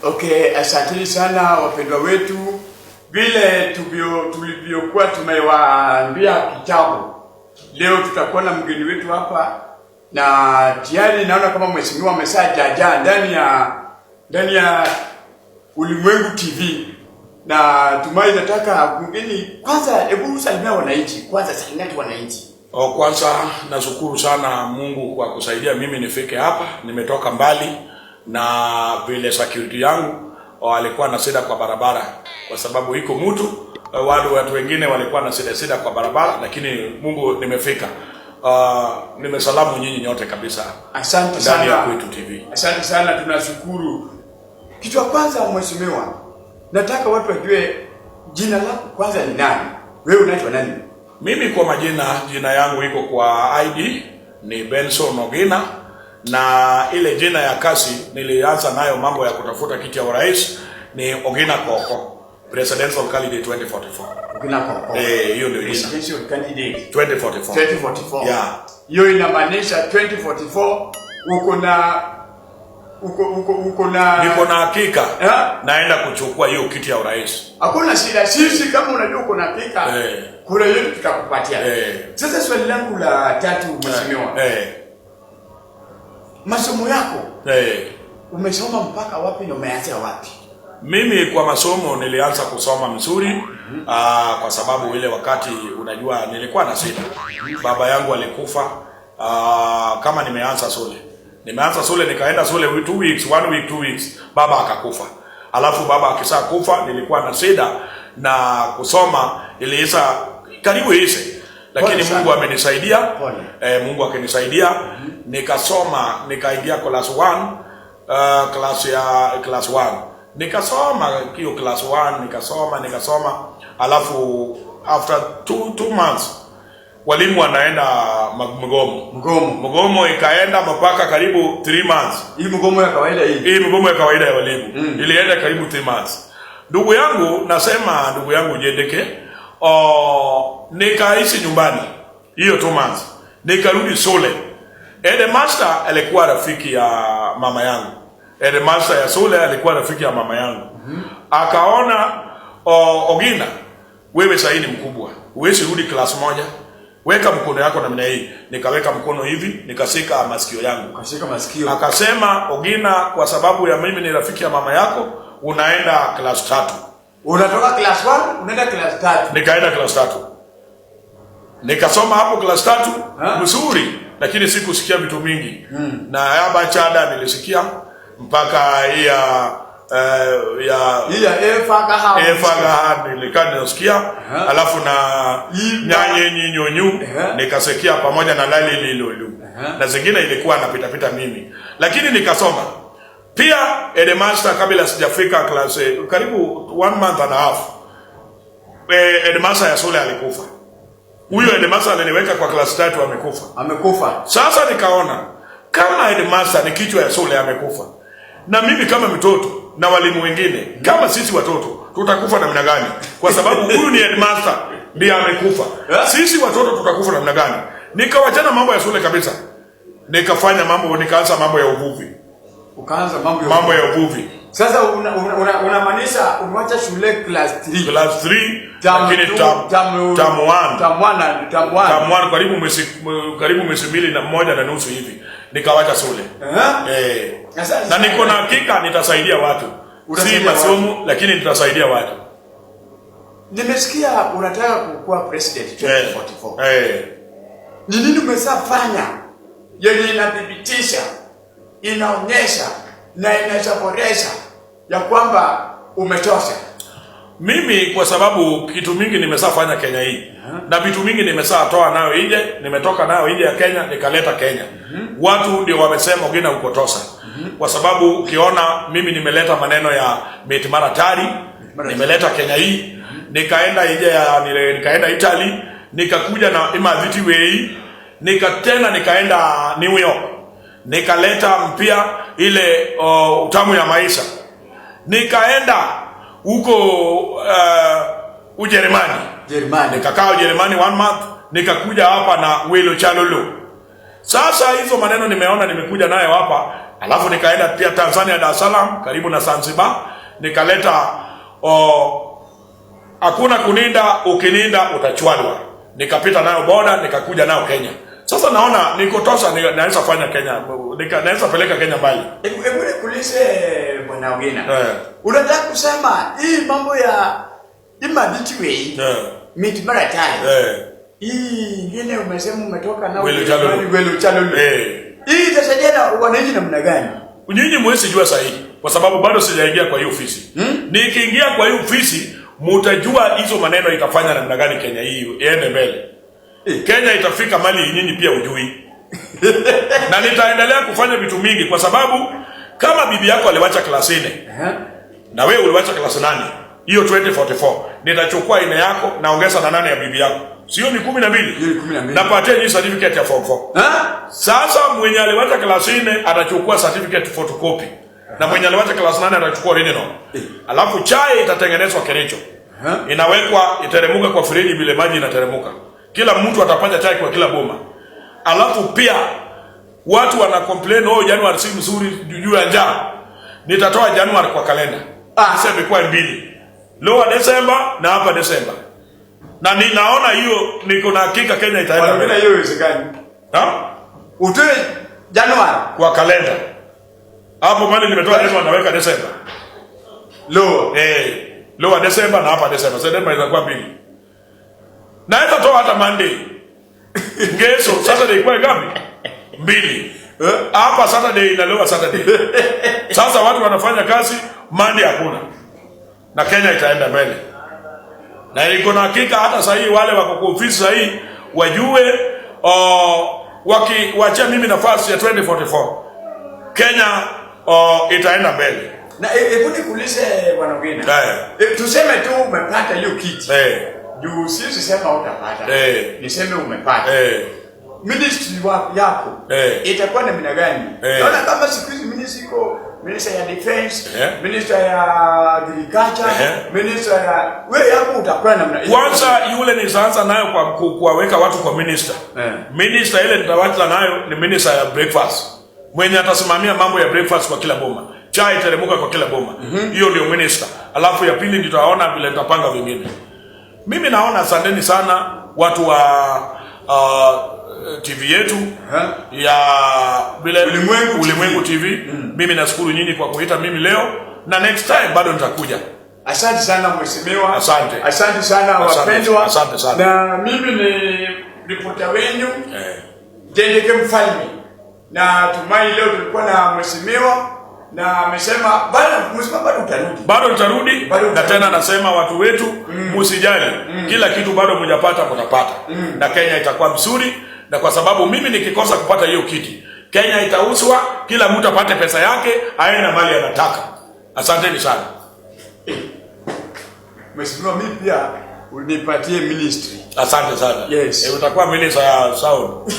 Okay, asanteni sana wapendwa wetu, vile tulivyokuwa tumewaambia kitambo, leo tutakuwa na mgeni wetu hapa, na tayari naona kama mheshimiwa ameshajaja ndani ya Ulimwengu TV, na tumai nataka mgeni kwanza, hebu salimia wananchi kwanza, salimia tu wananchi. O, kwanza nashukuru sana Mungu kwa kusaidia mimi nifike hapa. Nimetoka mbali na vile security yangu alikuwa na shida kwa barabara, kwa sababu iko mtu wale watu wengine walikuwa na shida shida kwa barabara, lakini Mungu nimefika. Nimesalamu nyinyi nyote kabisa Asante ndani ya sana. Kwetu TV. Asante sana, tunashukuru. Kitu cha kwanza mheshimiwa, nataka watu wajue jina lako kwanza ni nani? Wewe unaitwa nani? Mimi kwa majina, jina yangu iko kwa ID ni Benson Ogina, na ile jina ya kasi nilianza nayo mambo ya kutafuta kiti ya urais ni Ogina Koko, presidential candidate 2044. Ogina Koko. Eh, hiyo ndio jina. Presidential candidate 2044. 2044. Yeah. Hiyo inamaanisha 2044 uko na uko uko uko na Niko na hakika Eh? naenda kuchukua hiyo kiti ya urais. Hakuna shida. Sisi kama unajua uko na hakika, kura yetu tutakupatia. Sasa swali langu la tatu mheshimiwa. Masomo yako umesoma mpaka wapi na umeanzia wapi? Mimi kwa masomo nilianza kusoma mzuri, kwa sababu ile wakati unajua nilikuwa na shida. Baba yangu alikufa, kama nimeanza shule. Nimeanza shule, nikaenda shule 2 weeks, one week, 2 weeks, baba akakufa. Alafu baba akisha kufa nilikuwa na shida na kusoma iliisha karibu ishe. Lakini Pole sana. Mungu amenisaidia. Pole. Mungu akinisaidia nikasoma, nikaingia class 1, class ya class 1, nikasoma hiyo class 1, nikasoma nikasoma, alafu after 2 months walimu wanaenda mgomo. Mgomo. Mgomo ikaenda mpaka karibu 3 months. Hii mgomo ya kawaida hii. Hii mgomo ya kawaida ya walimu ilienda karibu 3 months. Ndugu yangu, nasema ndugu yangu Jendeke, nikaishi nyumbani hiyo 2 months, nikarudi shule. Headmaster alikuwa rafiki ya mama yangu. Headmaster ya shule alikuwa rafiki ya mama yangu. Akaona, "Ogina, wewe sasa ni mkubwa, huwezi rudi class moja, weka mkono yako namna hii." Nikaweka mkono hivi, nikashika masikio yangu. Ukashika masikio. Akasema, "Ogina, kwa sababu ya mimi ni rafiki ya mama yako, unaenda class tatu." Unatoka class 1 unaenda class 3. Nikaenda class tatu, nikasoma hapo class tatu Ha? mzuri, lakini sikusikia vitu mingi na abachada nilisikia mpaka hii ya ya Hii ya efa kaha. Efa nilikaa nasikia, alafu na Iba. nyanye nyinyonyu nikasikia pamoja na lali lilolu na zingine ilikuwa napita pita mimi, lakini nikasoma pia. Headmaster, kabla sijafika class, karibu one month and a half, headmaster ya shule alikufa. Huyo headmaster aliniweka kwa class tatu amekufa. Amekufa. Sasa nikaona kama headmaster ni kichwa ya shule amekufa, na mimi kama mtoto na walimu wengine kama sisi watoto tutakufa namna gani? Kwa sababu huyu ni headmaster ndiye amekufa, sisi watoto tutakufa namna gani? Nikawachana mambo ya shule kabisa, nikafanya mambo, nikaanza mambo ya uvuvi. Ukaanza mambo ya Mambo ya uvuvi. Sasa unamaanisha umeacha shule class 3. Class 3. Term Lakini two, term term 1. Term 1 na term 1. Term 1, karibu mwezi mbili na moja na nusu hivi nikawacha shule. Eh? Eh. Sasa Na niko na hakika nitasaidia watu, si Utasaidia masomo, lakini nitasaidia watu. Nimesikia unataka kukuwa president 2044. Eh. Ni nini umeshafanya yenye inathibitisha, inaonyesha na inaboresha ya kwamba umetosha? Mimi kwa sababu kitu mingi nimeshafanya Kenya hii na vitu mingi nimeshatoa nayo nje, nimetoka nayo nje ya Kenya nikaleta Kenya. Watu ndio wamesema Ogina uko tosha. Kwa sababu ukiona mimi nimeleta maneno ya Mara Tari, nimeleta Kenya hii, nikaenda nje ya nikaenda Italy, nikakuja na Imadhiti Way, nika tena nikaenda New York. Nikaleta mpya ile utamu ya maisha. Nikaenda huko Ujerumani. Jerumani. Nikakaa Ujerumani one month, nikakuja hapa na Welo Chalolo. Sasa hizo maneno nimeona, nimekuja nayo hapa, alafu nikaenda pia Tanzania, Dar es Salaam, karibu na Zanzibar, nikaleta hakuna kuninda, ukininda utachwadwa. Nikapita nayo boda, nikakuja nayo Kenya. Sasa naona niko tosha, naweza fanya Kenya, naweza peleka Kenya mbali. Hebu nikuulize, Bwana Ogina. Eh. Unataka kusema hii mambo ya hii mabitiwe miti mara tano. Hii ingine umesema umetoka nao Welo Chalulu. Welo Chalulu. Hii itasaidia na wananchi namna gani? Nyinyi mwezi jua sahihi kwa sababu bado sijaingia kwa hiyo ofisi. Nikiingia kwa hiyo ofisi mutajua hizo maneno itafanya namna gani Kenya hii iende mbele. Kenya itafika mali nyinyi pia ujui. Na nitaendelea kufanya vitu mingi kwa sababu kama bibi yako aliwacha class 4 na wewe uliwacha class 8, hiyo 2044 nitachukua ine yako naongeza na 8 ya bibi yako, sio ni 12? Hiyo ni 12. Napatia nyinyi certificate ya form 4. Ha? Sasa mwenye aliwacha class 4 atachukua certificate photocopy na mwenye aliwacha class 8 atachukua original. Alafu chai itatengenezwa Kericho. Inawekwa, iteremuka kwa friji vile maji inateremuka. Kila mtu atapata chai kwa kila boma. Alafu pia watu wana complain, "Oh, January si mzuri juu ya njaa." Nitatoa January kwa kalenda. Sasa imekuwa mbili. Lower December na hapa December. Na ninaona hiyo, niko na hakika Kenya itaenda Bwana mbele. hiyo haiwezekani. Ha? Utoe January Kwa kalenda. Hapo mali nimetoa January, naweka December. Lower. Lower December na hapa December. September itakuwa mbili. Naweza toa hata Monday. Ngeso Saturday ikuwa ngapi? Mbili. Hapa Saturday na lower Saturday. Sasa watu wanafanya kazi, Monday hakuna. Na Kenya itaenda mbele. Na iko na hakika hata sasa hii wale wako kwa ofisi sasa hii wajue, wakiwachia mimi nafasi ya 2044 Kenya itaenda mbele. Na hebu nikuulize, Bwana Ogina. Tuseme tu umepata hiyo kiti. Juu sisi sema utapata. Niseme umepata. Ministry yako itakuwa namna gani? Naona kama siku hizi ministry iko minister ya defense, minister ya agriculture, minister ya, wewe yako utakuwa namna Kwanza yule nitaanza nayo kwa kuwaweka watu kwa minister. Minister ile nitawacha nayo ni minister ya breakfast. Mwenye atasimamia mambo ya breakfast kwa kila boma. Chai iteremuka kwa kila boma. Hiyo ndio minister. Alafu ya pili nitaona vile nitapanga vingine. Mimi naona asanteni sana watu wa TV yetu ya vile Ulimwengu TV. Ulimwengu TV. Mimi nashukuru nyinyi kwa kuita mimi leo na next time bado nitakuja. Asante sana, mheshimiwa. Asante. Asante sana, Asante, wapendwa. asante sana. Na mimi ni ripota wenyu Jendeke Mfalme, na tumai leo tulikuwa na mheshimiwa na amesema bado, mheshimiwa, bado utarudi. Bado nitarudi. Bado Na utarudi. tena nasema watu wetu musijali, kila kitu bado mujapata, mutapata na Kenya itakuwa mzuri, na kwa sababu mimi nikikosa kupata hiyo kiti, Kenya itauzwa, kila mtu apate pesa yake, aende mali anataka. Asanteni sana. Mheshimiwa, mimi pia unipatie ministry. Asante sana. Yes. Utakuwa minister ya sound.